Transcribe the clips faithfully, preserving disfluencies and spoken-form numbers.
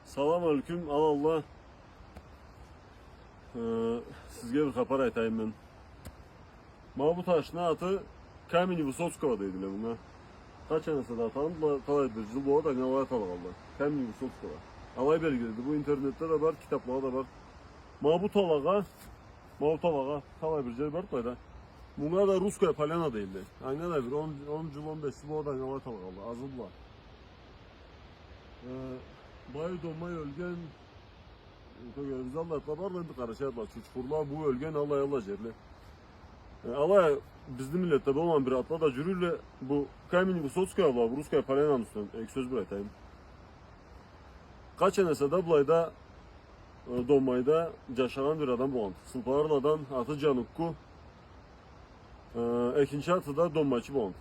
Салам алейкум, аланла. Э, сизге бир хапар айтайым мен. Ма бу ташны аты камень Высоцкого дейдиле мынга. Къачан эсе да аталгъанды, талай бир джыл болады, анга алай аталгъанды. Камень Высоцкого. Алай белгилиди. Бу интернетде да бар, китаплада да бар. Ма бу талагъа, ма бу талагъа талай бир джер бар былайда. Мынга да Русская Поляна дейдиле. Анга да бир он, он джыл, он беш джыл болады, анга алай аталгъанды. Азы бла. Э, былай Доммай ёлген, э, тёгерегибизде аллай атла бар, энди къарачай атла, Чучхурла, бу ёлген, аллай, аллай джерле. Э, алай, бизни миллетде болмагъан бир атла да джюрюйле, бу камень Высоцкого бла, бу Русская Полянаны юсюнден эки сёз бир айтайым. Къачан эсе да былайда, э, Доммайда джашагъан бир адам болгъан. Сылпыларладан аты Джанукку, э, экинчи аты да Доммайчы болгъан.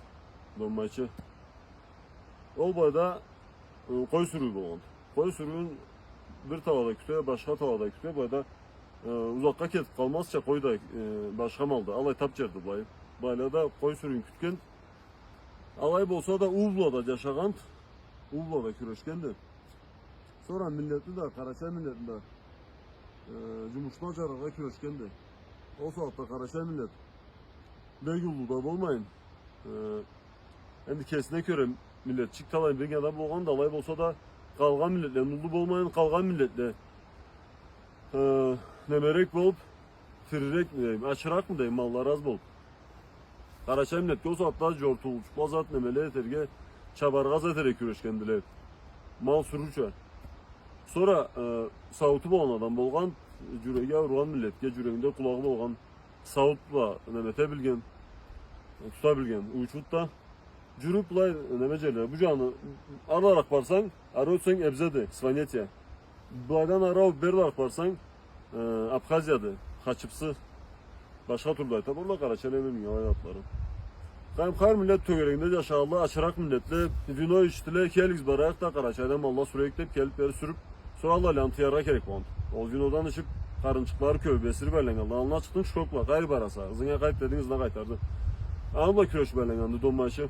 Доммайчы. Ол былайда, э, къой сюрюу болгъан. Къой сюрюуюн бир талада кюте, башха талада кюте, былайда, э, узакъгъа кетип къалмазча къой да, э, башха мал да. Алай тап джерди былай. Былайлада къой сюрюуюн кютген. Алай болса да, уу бла да джашагъан, уу бла да кюрешгенди. Сора миллетни да, къарачай миллетни да, э, джумушуна джараргъа кюрешгенди. Ол сагъатда къарачай миллет бек уллу да болмайын, э, энди кесине кёре миллетчик талай бек адам болгъан да, алай болса да, къалгъан миллетледен уллу болмайын, къалгъан миллетле, э, немерек болуп, тирирекми дейим, ачыракъмы дейим, маллары аз болуп. Къарачай миллетге ол сагъатда джортулчукъла зат, немеле этерге, чабаргъа зат этерге кюрешгендиле. Мал сюрюрча. Сора, э, саууту болгъан адам болгъан, джюреги ауругъан миллетге, джюрегинде къулагъы болгъан, сауут бла неме эте билген, тута билген уучуду да. Джюрюп былай, неме джерле, бу джаны, арлыракъ барсанг, ары ётсенг, Эбзеди, Сванетия. Былайдан ары ауып берлиракъ барсанг, э, Абхазияды, Хачыбсы. Башха тюрлю айталла къарачайланы, билмейме алай атларын. Къайым, хар миллет тёгерегинде джашагъанла, ачыракъ миллетле, вино ичдиле, келигиз барайыкъ да, Къарачайдан малла сюрейик деп, келип бери сюрюп, сора аллайла тыяргъа керек болгъан. Ол винодан ичип, къарынчыкълары кёбюп, эсирип айланнганла, аллына чыкъдынг, шкокла, къайры бараса, ызынга къайт дединг, ызына къайтарды. Аны бла кюрешип айланнганды Доммайчы.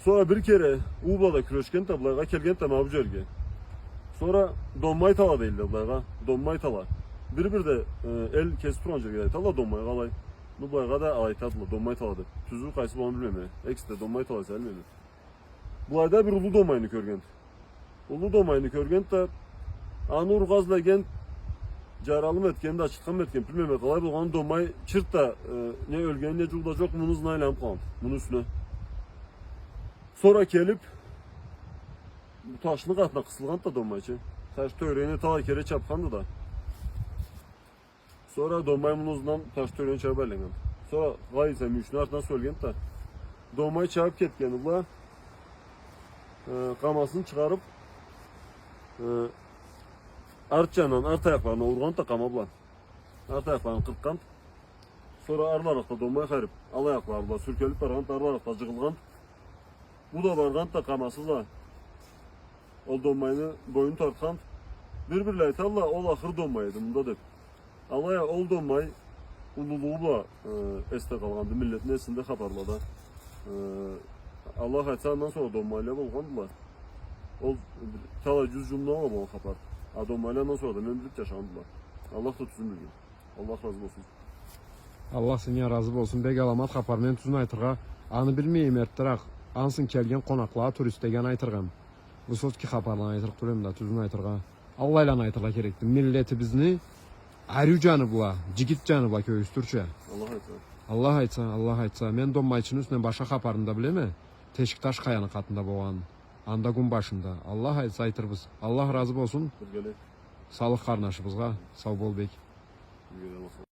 Сора бир кере уу бла да кюрешгенди да, былайгъа келгенди да, ма бу джерге. Сора Доммай тала дейдиле былайгъа, Доммай тала. Бир-бирде, э, эл кесип тургъан джерге да айталла Доммайгъа алай. Ну, былайгъа да алай айтадыла, Доммай тала деп. Тюзю къайсы болгъанын билмейме. Экиси да Доммай тала эсе, билмейме. Былайда бир уллу Доммайны кёрген. Уллу Доммайны кёрген да, аны ургъа излеген, джаралымы этген да, ачытханмы этген, билмейме, къалай болгъанын, Доммай чырт да, э, не ёлгени, не джууугъу да джокъ, муну ызына айланып къалгъан, муну юсюне. Сора келип, бу ташны къатына къысылгъан да Доммайчы. Таш тёгерегине талай кере чапханды да. Сора Доммай муну ызындан таш тёгерегине чабып айланнган. Сора къалай эсе, мюйюшюню артына сюелген да. Доммай чабып кетгени бла, э, къамасын чыгъарып, э, арт джанындан, арт аякъларына ургъан да къама бла. Арт аякъларын къыркъгъан. Сора арлыракъда Доммай къайры, ал аякълары бла сюркелип баргъан, арлыракъда джыгъылгъан. Бу да баргъан да къамасы бла ол Доммайны бойнун тартхан. Бир-бирле айталла, ол ахыр Доммай эди мында деп. Алай а ол Доммай уллулугъу бла, э, эсде къалгъанды, миллетни эсинде хапарлада. Э, Аллах айтса, андан сора Доммайла болгъандыла. Ол талай джюз джылдан алгъа болгъан хапар. А Доммайла андан сора да мен билип джашагъандыла. Аллах да тюзюн билген. Аллах разы болсун. Аллах сенден разы болсун. Бек аламат хапар. Мен тюзюн айтыргъа, аны билмейме эртдиракъ. Ансы келген къонакълагъа туристлеге аны айтыргъа эм. Высоцкий хапарланы айтырыкъ тюл эм да, тюзюн айтыргъа. Аллайланы айтыргъа керекди. Миллетибизни ариу джаны бла, джигит джаны бла кёргюзтюрча. Аллах айтса. Аллах айтса, Аллах айтса. Мен Доммайчыны юсюнден башха хапарын да билеме. Тешик таш къаяны къатында болгъан. Анда гюн башында. Аллах айтса, айтырбыз. Аллах разы болсун. Биргелик. Салых къарнашыбызгъа. Сау бол, бек. Биргелик болсун.